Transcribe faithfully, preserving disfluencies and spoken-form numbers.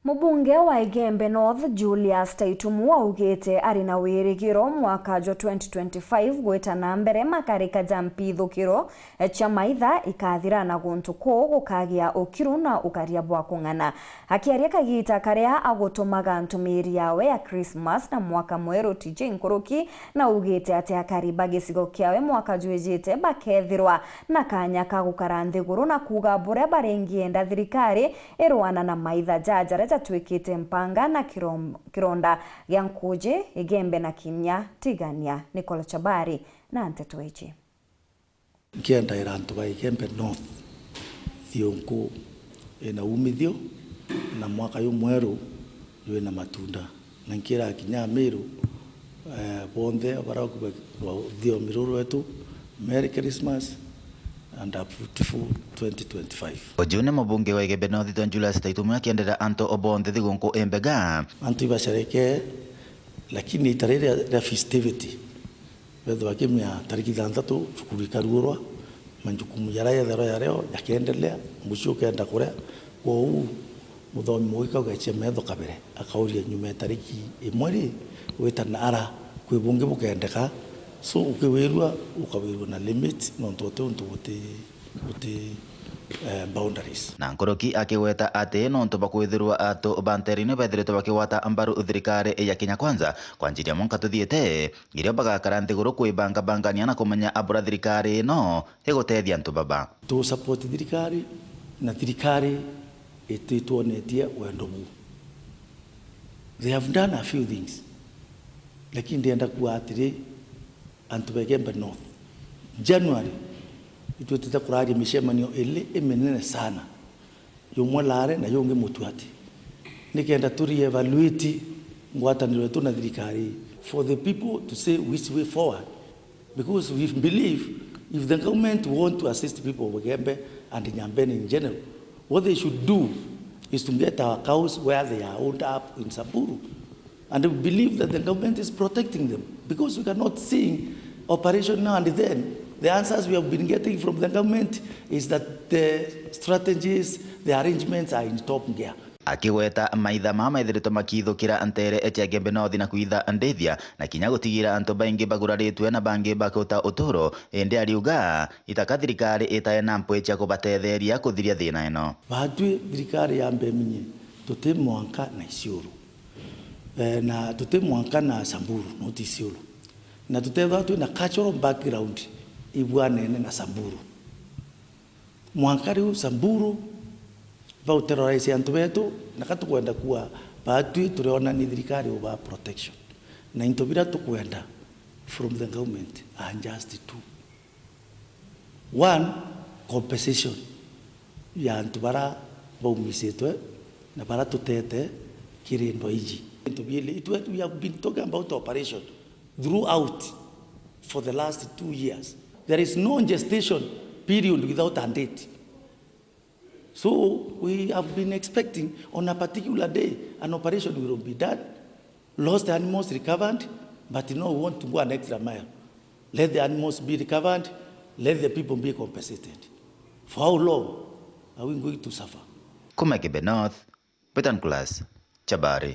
Mubunge wa Igembe North, Julius Taitumu, augite ari na wirigiro mwaka jwa twenty twenty-five gwita na mbere makarika ja mpithukiro cia maitha ikathira na guntu kuu gukagia ukiru na ukaria bwa kung'ana. Akiaria kagita karia agutumaga ntumiri yawe ya Christmas na mwaka mweru, T J Nkuruki naugite ati akari ba gicigo kiawe mwaka jwijite bakethirwa na kanya ka gukara nthiguru na kuuga buria baringienda thirikari irwana na maitha ja jaria jatwikite mpanga na kirom-, kironda gia nkuji, Igembe na kinya Tigania. Nicole Chabari na nteto iji. Nkiendaira antu ba Igembe North thiunku ina umithio na mwaka jumweru jwina matunda. Na nkira kinya Amiru, eh, bonthe baria bakubagia ruthiomi ruru rwetu, Merry Christmas and a fruitful twenty twenty-five. Uju ni mubunge wa Igembe North Julius Taitumu akiendera antu o bonthe thigunku imbega. Antu ibacerekee, lakini ita riria ria festivity, bethirwa bakimenya tariki ithanthatu cukuru ikaruurwa, majukumu jaria yethirwa jario jakeendelea, mucii ukeenda kuria. Kwou muthomi mugika ugechia metho kabere, akauria, "Nyuma ya tariki imwe ri, gwita na ara kwi bungi bukeendeka?" So ukiwirua, ukawirua na limit, nontu uti untu buti, buti, eh, boundaries. Na nkuruki akigweta ati nontu bakwithirwa antu ba nteere ni bethiritwe bakigwata mbaru thirikari ya Kenya Kwanza, kwanjiria mwanka tuthiite, irio bagakara nthiguru kwibangabangania na kumenya abura thirikari ino igutethia antu baba. Tu support thirikari, na thirikari ititwonetie wendo buu. They have done a few things. Lakini ndienda kuuga atiri, antu ba Igembe North, January, itwitite kuraria micemanio ili iminene sana. Yumwe Lare na yungi Mutuati. Nikenda tu re-evaluate ngwataniro yetu na thirikari for the people to say which way forward. Because we believe if the government want to assist people of Igembe and Nyambene in general, what they should do is to get our cows where they are holed up in Samburu. And we believe that the government is protecting them because we cannot sing operation now and then. The answers we have been getting from the government is that the strategies, the arrangements are in top gear. Akigweta maitha maa methiritwe makithukira nteere cia Igembe North na kwitha ndithia, na kinya gutigira antu baingi baguraritwe na bangi bakuta uturo, indi ariuga itaka thirikari itae na mpwi cia kubatetheria kuthiria thina ino. Baatwi thirikari yambe imenye tuti mwanka na Isiolo. Eh, na tuti mwanka na Samburu, not Isiolo. Na tutethwa twina cultural background ibwanene na Samburu. Mwanka riu Samburu bau terrorize antu betu, na ka tukwenda kuwa baatwi turiona ni thirikari uba protection. Na into bira tukwenda from the government are just two. One, compensation ya antu bara baumisitwe na bara tutete kiri ndwa iji. Into biili, itwe, we have been talking about operation throughout for the last two years. There is no gestation period without a date. So we have been expecting on a particular day an operation will be done. Lost animals recovered, but no, we want to go an extra mile. Let the animals be recovered, let the people be compensated. For how long are we going to suffer? Kuma Igembe North, Betan Class, Chabari.